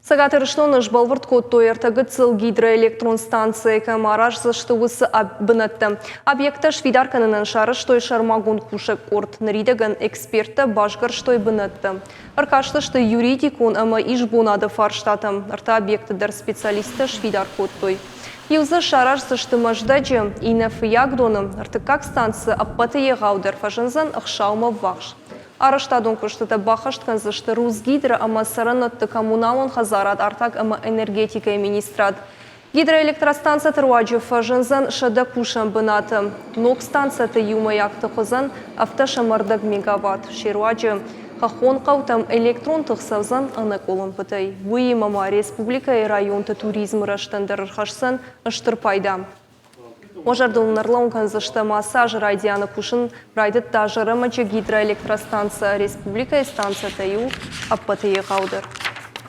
Цӕгат Ирыстоны сбӕлвырд кодтой ӕртӕ гыццыл гидроэлектрон станцӕйы, кӕм араздзысты, уыцы бынӕттӕ. Объекттӕ сфидар кӕнынӕн сарӕзтой сӕрмагонд кусӕг къорд. Ныридӕгӕн эксперттӕ басгӕрстой бынӕттӕ. Ӕркастысты юридикон ӕмӕ исбонады фарстатӕм. Ӕртӕ объекты дӕр специалисттӕ сфидар кодтой. Иу дзы сараздзысты Мӕздӕджы, иннӕ Фыййагдоны, ӕртыккаг станцы ӕппӕты егъаудӕр фӕзындзӕн Ӕхсаумӕ ввахс. Арӕзтадон куыстытӕ баххӕст кӕндзысты Русгидро ӕмӕ цӕрӕнуӕтты коммуналон хӕдзарад, артаг ӕмӕ энергетикӕйы министрад. Гидроэлектростанцӕты руаджы фӕзындзӕн 100 кусӕн бынаты. Ног станцӕты иумӕйаг тых уыдзӕн 70 мегаватт. Се руаджы хӕххон хъӕутӕм электрон тых цӕудзӕн ӕнӕкъуылымпытӕй. Уыимӕ ма республикӕйы районты туризмы рӕзтӕн дӕр ӕрхӕсдзӕн стыр пайда. Уӕ зӕрдыл нын ӕрлӕууын кӕндзыстӕм, ацы азы райдианы кусын райдыдта Зӕрӕмӕджы гидроэлектростанцӕ, республикӕйы станцӕтӕй у ӕппӕты егъаудӕр.